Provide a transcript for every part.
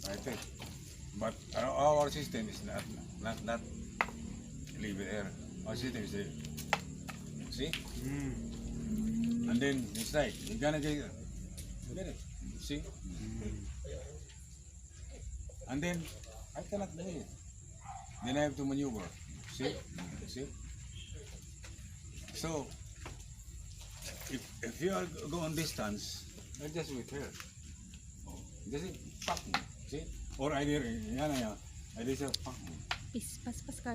I think. But our system is not leave it there. Our system is there. See? And then it's like you're gonna get it. See? And then I cannot do it. Then I have to maneuver. See? See? So if you are going distance, I just with her. Just fuck me. See? Or either either say fuck me.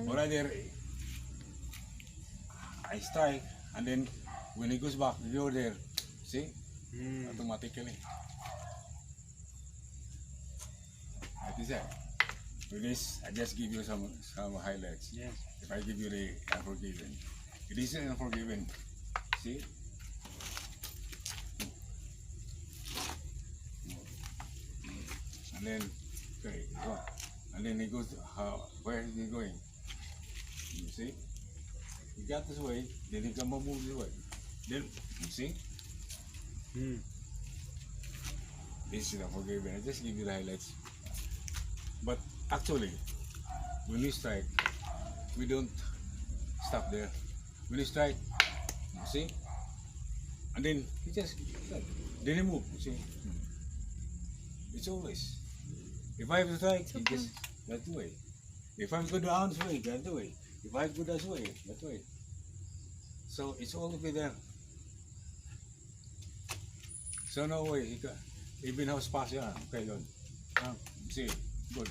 Or either I strike and then when he goes back, you're there. See? Automatically. That is it. With this, I just give you some highlights. Yes. If I give you the Unforgiven, it is Unforgiven. See? And then, okay, go. And then he goes, where is he going? You see? He got this way, then he can move this way. Then, you see? This is Unforgiven. I just give you the highlights. But actually, when we strike, we don't stop there. When we strike, you see? And then he just, then he move, you see? It's always. If I have to strike, he just that way. If I go down this way, that way. If I go that way, that way. So it's all be there. So no way, he can, even how space yan. Okay, yun. See, good.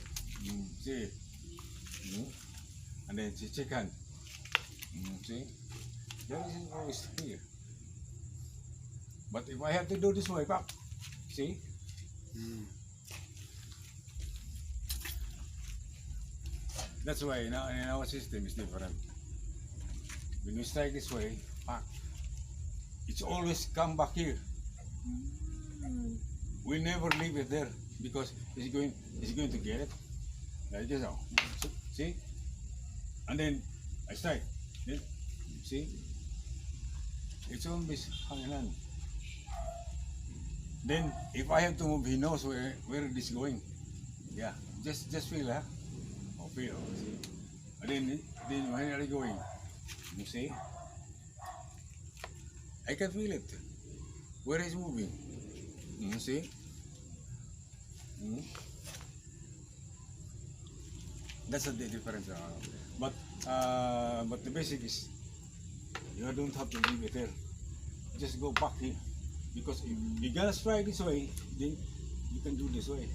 See. And then chicken. See? There is always here. But if I have to do this way, pop. See? That's why in our system is different. When you strike this way, back, it's always come back here. We never leave it there because it's going to get it. Like this now. See? And then I strike. Then, see? It's always hanging on. Then if I have to move, he knows where it is going. Yeah. Just feel, huh? Feel, see? And then when are you going? You see? I can feel it. Where is moving? You see? That's the difference. But the basic is you don't have to leave it there. Just go back here. Because if you gotta strike this way, then you can do this way.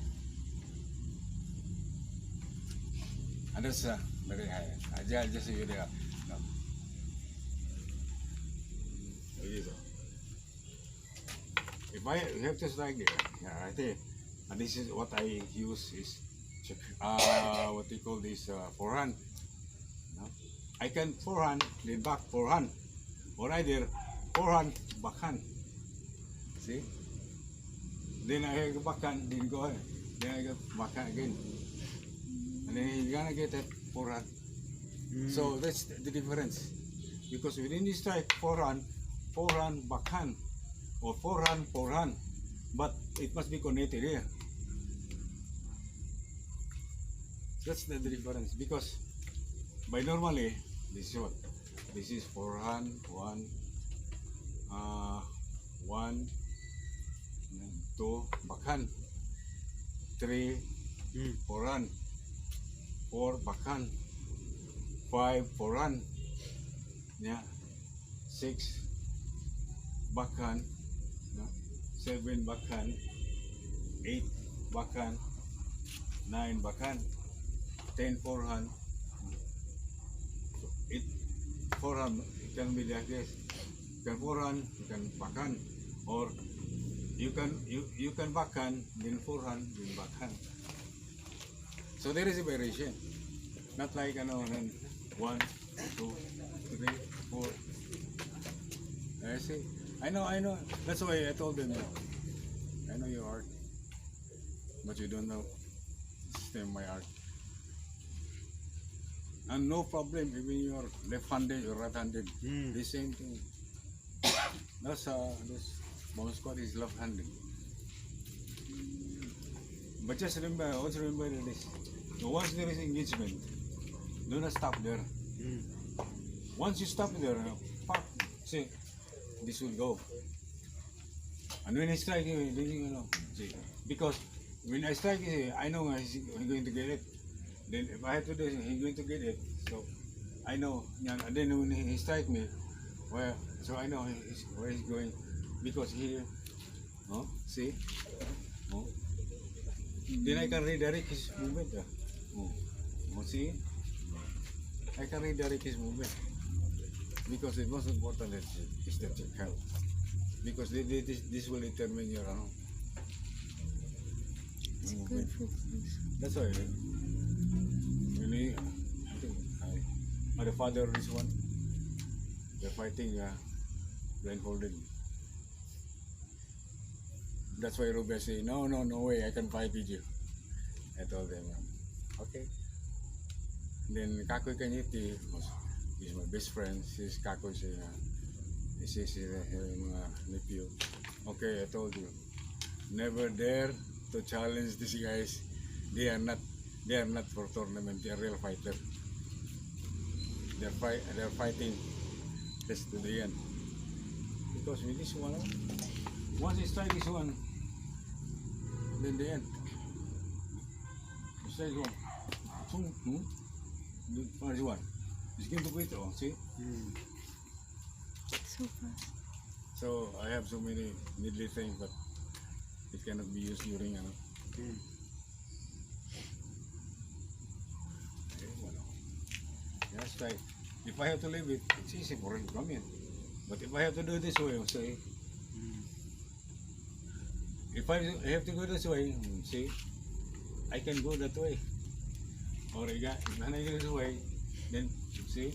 And that's very high. I just see you there. No. If I have to strike there, yeah, I think, and this is what I use is what they call this forehand. No? I can forehand, then back forehand, or either forehand, backhand. See? Then I go backhand, then go ahead. Then I go backhand again. And then you're gonna get that forehand. So that's the difference. Because within this strike, forehand, backhand, or forehand, but it must be connected here. That's the difference. Because by normally, this is what? This is forehand, one, 2, backhand, 3, forehand, 4, backhand, 5, forehand, yeah, 6, backhand, 7, backhand, 8, backhand, 9, backhand, 10, forehand. Forehand, it can be like this. You can forehand, you can backhand, or you can backhand, then forehand, then backhand. So there is a variation. Not like 1, 2, 3, 4. I see. I know. That's why I told them. I know your art, but you don't know system my art. And no problem, even you are left-handed or right-handed, the same thing. This bomb squad is left-handed. But just remember, also remember this. So once there is engagement, do not stop there. Once you stop there, pop, see, this will go. And when I strike you, then you know, see, because when I strike you, I know he's going to get it. Then if I have to do it, he's going to get it. So I know, and then when he strike me, where, so I know where he's going, because he, oh, see, oh, then I can redirect his movement. Oh, see, I can redirect his movement, because the most important is that you help, because this will determine your movement. That's why. I think the father of this one, they're fighting blindfolded. That's why Ruben say, no way, I can fight with you. I told them, okay. Then Kakoy Kanyiti is my best friend. She's Kakoy, she's mga nephew. Okay, I told you, never dare to challenge these guys. They are not for tournament. They are real fighter. They're fighting just to the end. Because with this one, once you strike this one, then the end. You strike one. This one. It's going to quit, see? So fast. So I have so many needly things, but it cannot be used during That's right. If I have to leave it, it's easy for him to come in. But if I have to do it this way, say, if I have to go this way, see, I can go that way. Or if I go this way, then see.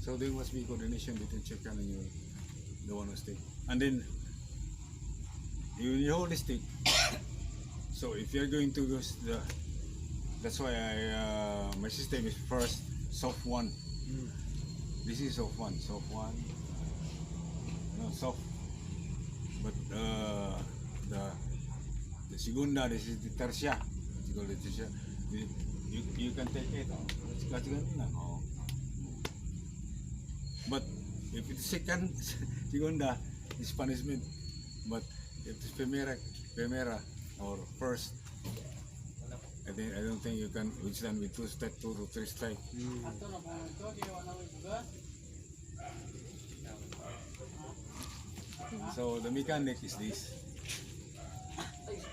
So there must be coordination between Chekan and you, the one who stick. And then you hold the stick. So if you're going to use that's why my system is first soft one. This is soft one, no soft. But the segunda, this is the tertia. You call it tertia. You can take it. But if it's second, segunda, it's punishment. But if it's primera or first, I don't think you can withstand with 2 to 3 strikes. So the mechanic is this.